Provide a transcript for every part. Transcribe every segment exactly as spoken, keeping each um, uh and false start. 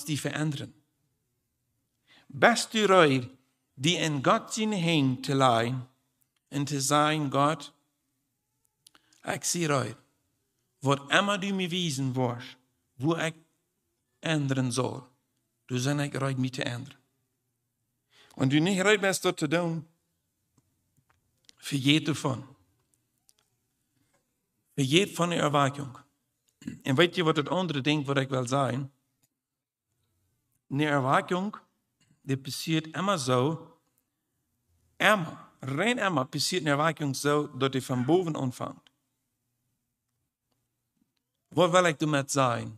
die veendren? Best du reed, die en Gott siene Henj to lajen un to sajen: "Gott, ekj sie reed. Waut emma du mie wiesen woascht, woo ekj endren saul, doa sie ekj reed, mie to endren." Wan du nich reed best, daut to doonen, vejät doavon. Vejät von de Erwakjunk. Un weet jie, waut daut aundre Dinkj, waut ekj well sajen? Ne Erwakjunk, dee passieet emma soo, emma, rein emma passieet ne Erwakjunk soo, daut dee von bowen aunfangt. Waut well ekj doamet sajen?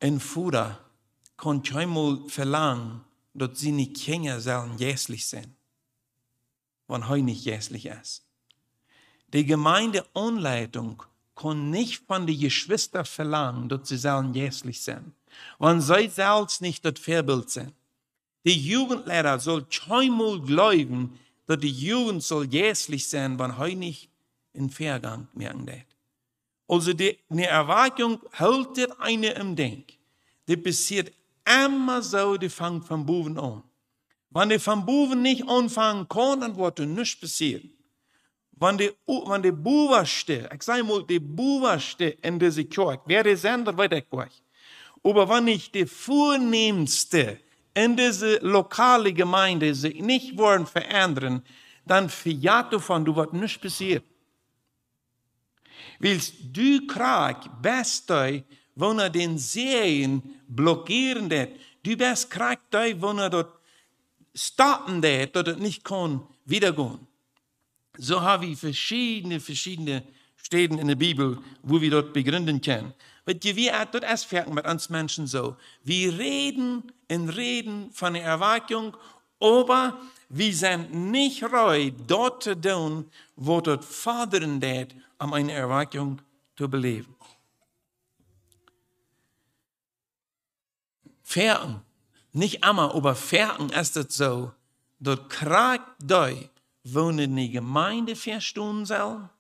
Een Voda kaun kjeenmol velangen, daut siene Kjinja sellen jeistlich sennen, wan hee nich jeistlich es. De Gemeindeaunleitunk kaun nich von de Jeschwista velangen, daut see sellen jeistlich sennen, wan see selfst nich daut Väabilt sent. De Jugendleida saul kjeenmol jleewen, daut de Jugend saul jeistlich sennen, wan hee nich een Väagank moaken deit. Aulsoo, de, ne Erwakjunk hoolt dit eene em Denkj. Dit passieet emma soo, dee fangt von bowen aun. Wan dee von bowen nich aunfangen kaun, dan woat doa nuscht passieren. Wan de, wan de bowaschte, ekj saj mol, de bowaschte en dise Kjoakj, wäa dee sent, daut weet ekj nich. Oba wan nich de Vornämste en dise lokale Gemeinde sikj nich woaren veendren, dan vejät doavon, doa woat nuscht passieren. Wiels du krakjt best dee, woona dän Säajen blockieren deit. Du best krakjt dee, woona daut stoppen deit, daut et nich kaun wieda gonen. Soo ha wie veschiedne, veschiedne Städen en de Bibel, wua wie daut begründen kjennen. Weet jie, wie, daut es foaken met ons Menschen soo. Wie räden un räden von de Erwakjunk, oba wie sent nich reed, daut to doonen, waut daut fodren deit, om eene Erwakjunk to beläwen. Foaken, nich emma, oba foaken es daut soo, daut krakjt dee, woone de Gemeinde vestonen sellen,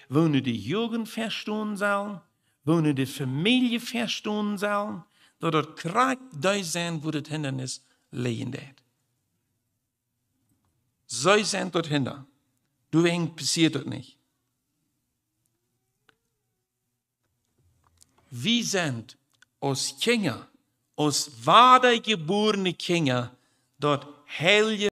woone de Jugend vestonen sellen, woone de Famielje vestonen sellen, daut daut krakjt dee sent, wua daut Hindanis lijen deit. See sent daut Hinda. Doawäajen passieet daut nich. Wie sent aus Kjinja, aus wadajebuarne Kjinja, daut heilje